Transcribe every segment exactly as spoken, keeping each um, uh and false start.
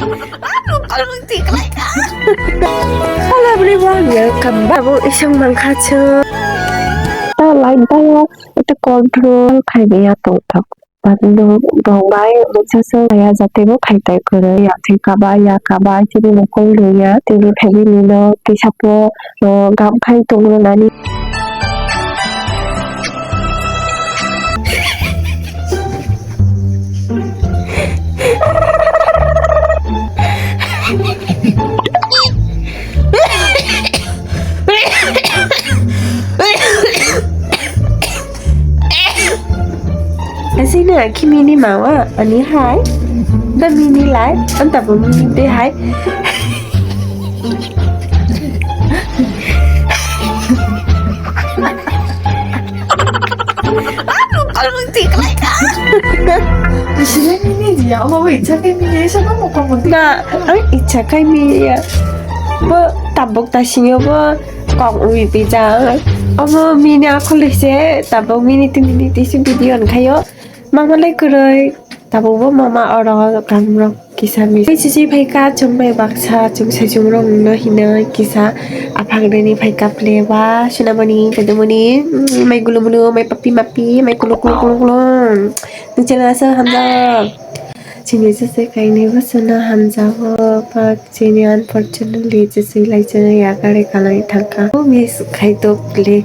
Hello everyone, welcome back. Abo isang mangkha chwng. Ta light daya, ito control khai ya tongthok. Bando bong bai muchasa ya jate bo khai tai kwrwi ya thwi kaba ya kaba chini mukul duya tini family no kisa po ro gam khai tonglo nani. Asina kimini mawa ani hai. Da mini lai, anta bo mini de hai. Kalbung tiklai ka. Sila mini dia, omo bai icha kai mini, siapa mau kamu? Na, ang icha kai mini ya. Bo tabuk ta sinyo bo kok ui pija. Omo mini akhol se, tabuk mini tini tisi video ang khayo. Mama lai kwrwi. Tabukbo mama oro kamrok kisa misa. Chichi phaikha chwng bai baksa chwng sai chwng rok no hino kisa aphang rini phaikha plewa sunamoni kadamoni, mm, mai gulu mulu mai papi mapi mai kulu kulu kulu kulu. Nung chela asa hamjak. Chini chichi kaini bo suna hamjago, but chini unfortunately chichi lai chini yakari kalai thangkha. Miss khai tok le.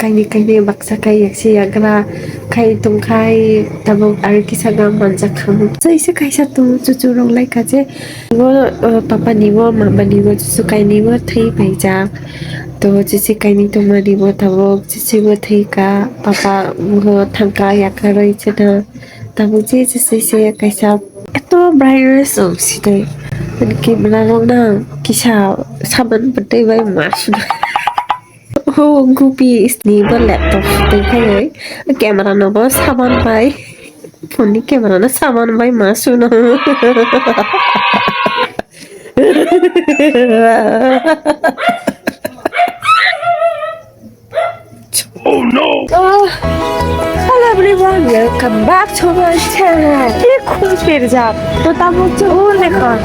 Kaini kaini baksa kai yaksi yagra kai tongkhai tabuk aro kisa gam manjak khamu. Kaisa kaisa tong chuchu rok lai kaje bo, uh, papa ni bo mama ni bo chuchu kaini bo thwi paijak. To chichi kaini tongmani bo tabuk chichi bo thwi ka papa bo thangka yakarwi chwna tabuk je chichi se kaisa eto brightness o sidai. Ani camera rok na kisa saman bwtwi bai ma suna. Oh, gupi sni bo laptop twi phaiwi camera no bo saman bai. Phone ni camera no saman bai ma suno. Oh no! Oh, hello everyone, welcome back to my channel. Ki khum perjak. To tamo chu lekha.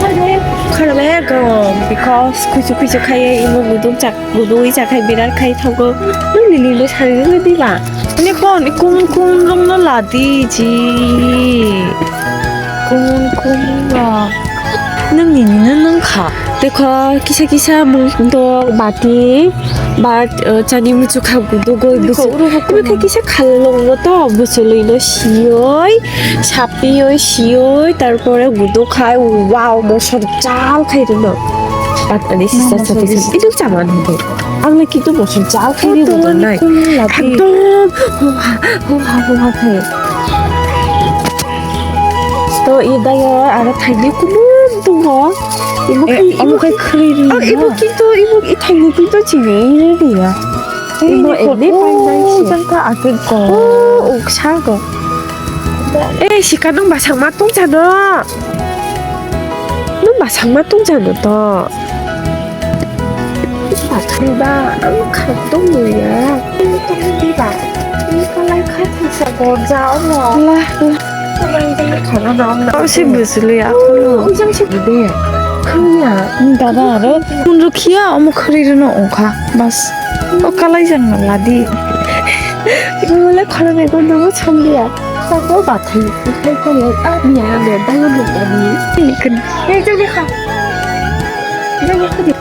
Khorbe gom because kuchu kuchu khai imo gudum chak. Gudui chakhai birar khai thago. Nini nini sari nini diba. Ani kon kum kum rong no ladi ji. Kum kum rong. Nini nini nung kha. Dekho kisa kisa mung dok bati. Bat, uh, chani muchu kha gudu goi busu. Ibu kha kisa khalong no to busului no sioi. Sapioi sioi. Tarpore gudu khai. Wow, mosor jal khai rino. Pat ani sisa sisa sisa. Itu caman hede. Ang le kitu mosor jal khai ni bukan nai. Ekdom. Huha huha huha khai. To i dayo aro thaini kumun tungo. Ibu khai ibu khai khri ri. Ibu kitu ibu i thaini kitu chini ri ya. Ibu ini pai nai si. Jangka akhir ko. Oh, uksa ko. Eh, sika nung basang ma tong jano. Nung basang ma tong jano to. Basang ba, ang kha tong ya. Tong di ba. Ni kalai kha thisa gorja omo. Lah, lah. Kalai jang khana na omo. Kau si busuli aku lo. Ujang si bude. Khuya. Dada aro. Mun rukhiya omo khari reno ongkha. Bas. O kalai jang na ladi. Mula khana me gondo mo chamliya. Sabo bathai, uthai kaya, ah, niya, niya, dayo, niya, niya. Ini kan. Eh, jauh deh, kak. Jauh deh, kak.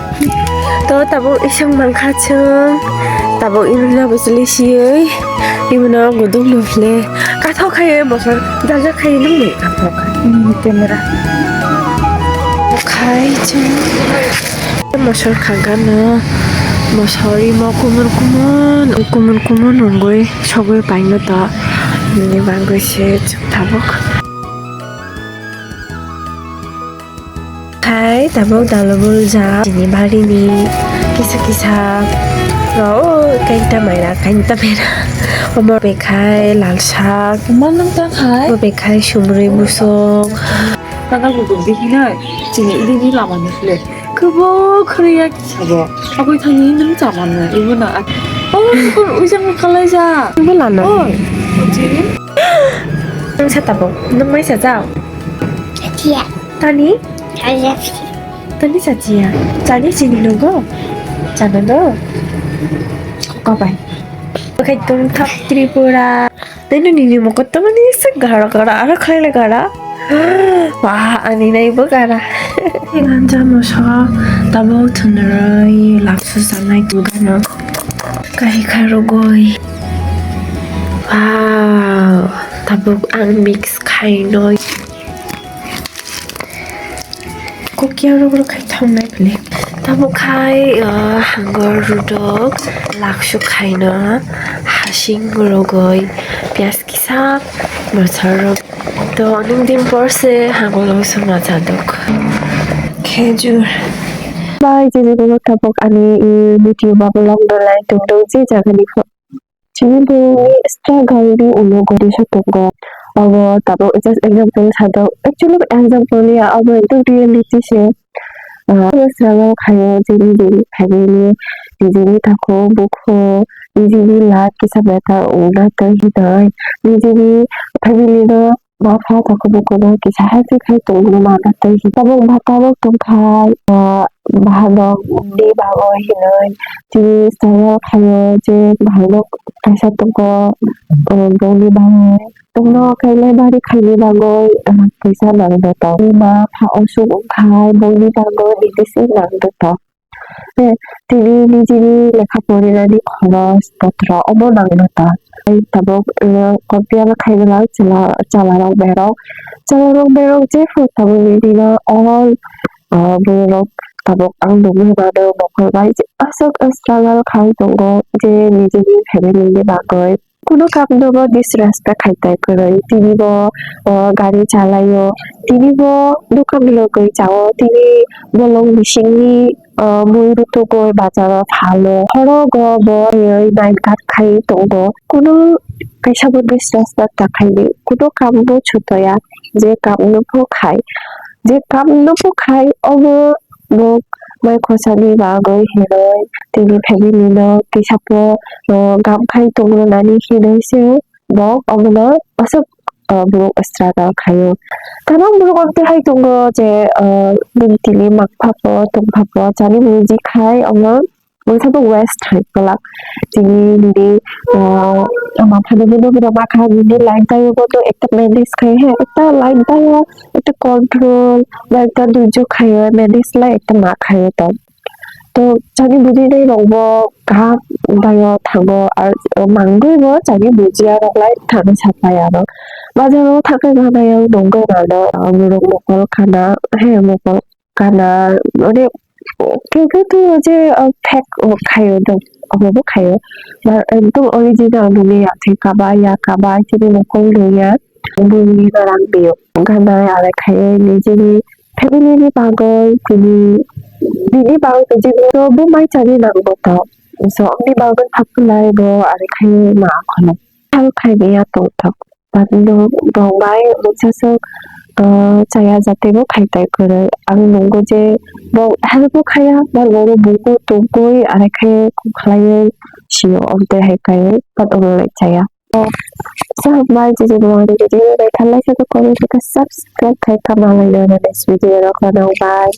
To, tabuk isang mangkha chwng. Tabuk imuna bujuli siyoi. Imuna guduk lufle. Kathok khai, mosor, jajak khai, nung ni kathok. Hmm, camera. Khai chwng. Mosor khagano, mosor imo kumun kumun, kumun kumun nungui sogui paino to, nini bagui se chwng tabuk. Khai tabuk dalbul ja, chini barini kisa kisa ro, kainta maira, kainta maira. Omo bekhai lal sak. Omo nang ta khai? Omo bekhai sumrui busuk. Tangkal bo tong di hinoi, chini idini lama ni phle. Kwbo khwrwi ya kisa bo. Aboi thani nung cha mano, ibo na. Oh, nung ujang kalai ja. Ibo lana. Oh. Nung sa tabo, nung mai sa jao. Thia. Tani? Tani sachiya. Chani sini logo. Chana do. Kokai. Kokai tong thap Tripura. Teno nini mokot tamo ni se gara gara aro khaile gara. Wah, ani nai bo gara. Ganja moso tabo thunroi laksu sanai tugano. Kahi kharogoi. Wow, tabuk ang mix khainoi. Kokya rok rok khai thang nai phle. Tamo khai, ah, hangor rudok laksu khaina hasing rogoi piyas kisa masa rok. To ning din por se hangor rok suma chadok. Khejur. Bai, jeni rok tabok ani, i, video ba vlog no lai tong do je jaga ni pho. Chini bumungni struggle ni ulo gori satok go. Abo tabuk just example sadok. Actually example ya, abo ekdom reality se. Ah, abo struggle khayo je nijini family, nijini takhuk bukhuk, nijini life kisa better wngna twi hinwi, nijini family no ma pha takhuk bukhuk no kisa happy khai tongna manna twi hinwi. Tabuk bhaka rok tongkhai, ah, bahanok ni bagwi hinwi tini struggle khaio je bahanok kaisa tongo, ah, bongni bagwi tongno khailai bari khaini bagwi, ah, puisa nangno tong. Ma pha osuk wngkhai bongni bagwi medicine nangno tong. Tei tini nijini lekha porinani khoros bothro omo nangno tong. Tei tabuk, ah, compare khaina chwla, chwla rok berok, chwla rok berok jephru tabuk nini no all, ah, borok tabuk ang nugwi mano mokol bai je aswk struggle khai tongo je nijini family ni bagwi. Kuno kaam no bo disrespect khai tai kwrwi. Tini bo, ah, gari chalaio, tini bo dukan logwi chao, tini bolong bisingni, ah, mui rutugwi bazaro phalo. Khorogo bo nai kat khai tongo. Kuno kaisa bo disrespect ta khaidi. Kuno kaam bo chutoya je kaam no bo khai. Je kaam no bo khai obo bo mai khosani bagwi hinwi tini family no kisa po, ah, gam khai tongna nani hinwi se bo obono aswk, ah, borok struggle khaio. Tabang borok amtwi hai tongo je, ah, bini tini mangpha po tongpha po chani buji khai omo mungsa bo waste hai kwlak. Tini nini, ah, mangpha nini nugwi rw ma kha nini life dayo bo to ekta manage khai he ekta life dayo ekta control ba ekta dujjo khaio manage lai ekta ma khaio to. To chani bujinai rok bo kaham bai o thango, ar mangwi bo chani bujiya rok lai thani sapai aro. Bazar o thangkhe ganai ang nongwi mano, ah, borok mokol kana, he mokol kana, mane, khe khe to je, ah, fake o khaio do, obo bo khaio. Ba, ekdom original nini ya khe kabai ya kabai chini mokol nungya. Bini rang bio. Ganai are khaio nijini family ni bagwi tini bini bagwi to jibini to bo mai chani nango to. So, amni bagwi thapulai bo are khaio ma khwlai. Help khai maya tongthok. But no, bo bai mungsa sok, ah, chaya jate bo khai tai kwrwi. Ang nungo je bo help bo khaya, but bo bo bungo tongwi are khaio khwlaiwi sio amtwi hai kaiwi, but omo lai chaya. So, bye, jiji bo ani video naitharlai khe comment khe subscribe khai kha malai no next video rok no bye.